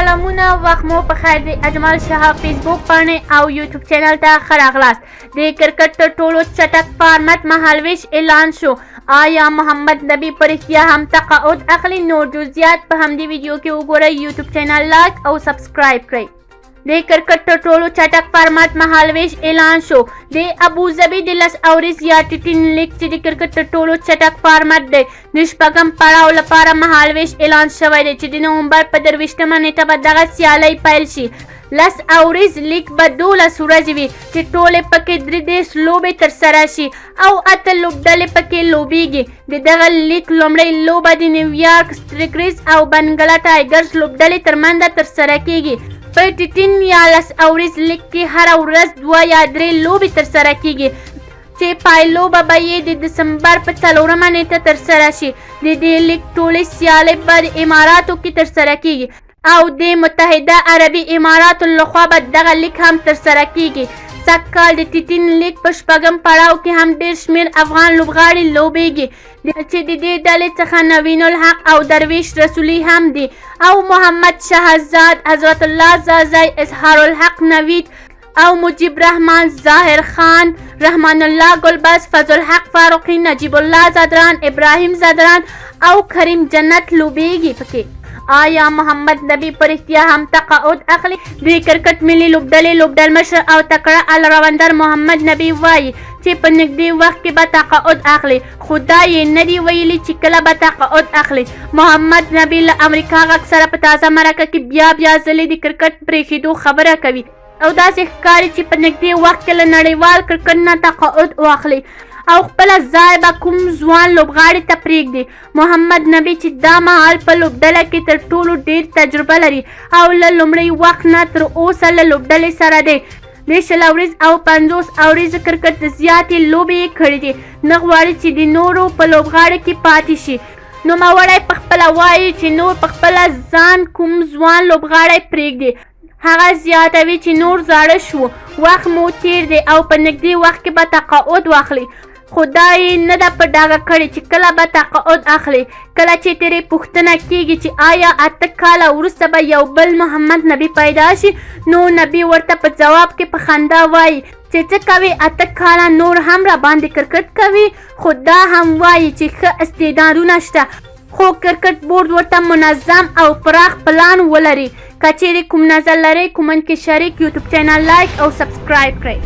سلامونه، وخت مو په خیر. د اجمل شهاب فیسبوک پاڼې او یوټیوب چینل ته ښه راغلاست. د کرکټ تر ټولو چټک فارمټ مهالویش اعلان شو. آیا محمد نبي په رښتیا هم تقاعد اخلي؟ نور جزئیات په همدې ویډیو کې وګورئ. یوټیوب چینل لایک او سبسکرایب کړئ. د کرکټ تر ټولو چټک فارمټ مهالویش اعلان شو. د ابوظبي د 10 اوریز یا ټي ټین لیګ، چې د کرکټ تر ټولو چټک فارمټ دی، د شپږم پړاو لپاره مهالویش اعلان شوی دی، چې د نومبر په 23مه نیټه به دغه سیالۍ پیل شي. 10 اوریز لیګ به 12 ورځې وي، چې ټولې پکې 33 لوبې ترسره شي او 8 لوبډلې پکې لوبیږي. د دغه لیګ لومړۍ لوبه د نیویارک سټریکرز او بنګله ټایګرز لوبډلې ترمنځ ترسره کیږي. په ټي ټین یا 10 اوریز لیګ کې هره ورځ 2 یا 3 لوبې ترسره کیږي، چې پایلوبه به یې د دسمبر په 4مه نیټه ترسره شي. د دې لیګ ټولې سیالۍ به د اماراتو کې ترسره کیږي او د متحده عربي اماراتو لخوا به دغه لیګ هم ترسره کیږي. سږ کال د ټي ټین لیګ په شپږم پړاو کې هم ډېر شمېر افغان لوبغاړي لوبیږي، چې د دې ډلې څخه نوین الحق او درویش رسولي هم دي، او محمد شهزاد، حضرت الله ځاځی، اظهار الحق نوید او مجیب رحمان، ظاهر خان، رحمان الله ګلبز، فضل الحق فاروقي، نجیب الله ځدران، ابراهیم ځدران او کریم جنت لوبیږي پکې. آیا محمد نبي په رښتیا هم تقاعد اخلي؟ د کرکټ ملي لوبډلې لوبډلمشر او تکړه الراونډر محمد نبي وایي چې په نږدې وخت کې به تقاعد اخلي، خو دا یې نه دي ویلي چې کله به تقاعد اخلي. محمد نبي له امریکا غږ سره په تازه مرکه کې بیا بیا ځلې د کرکټ پرېښېدو خبره کوي، او داسې ښکاري چې په نږدې وخت کې له نړیوال کرکټ نه تقاعد واخلي او خپله ځای به کوم ځوان لوبغاړي ته پرېږدي. محمد نبي چې دا مهال په لوبډله کې تر ټولو ډېر تجربه لري او له لومړي وخت نه تر اوسه له لوبډلې سره دی، د 20 اوریز او 50 اوریز کرکټ زیاتې لوبې یې کړې دي، نه غواړي چې د نورو په لوبغاړي کې پاتې شي. نوموړی په خپله وایي چې نور په خپله ځان کوم ځوان لوبغاړی پرېږدي. هغه زیاتوي چې نور زاړه شوو، وخت مو تیر دی او په نږدې وخت کې به تقاعد واخلي، خو دا یې نه ده په ډاګه کړې چې کله به تقاعد اخلي. کله چې ترې پوښتنه کیږي چې آیا 8 کاله وروسته به یو بل محمد نبي پیدا شي، نو نبي ورته په ځواب کې په خندا وایي چې څه کوي، 8 کاله نور هم را باندې کرکټ کوي. خو دا هم وایي چې ښه استعدادونه شته، خو کرکټ بورډ ورته منظم او پراخ پلان ولري. که چیرې کوم نظر لرئ، کومنټ کې شریک. یوټیوب چینل لایک او سبسکرایب کړئ.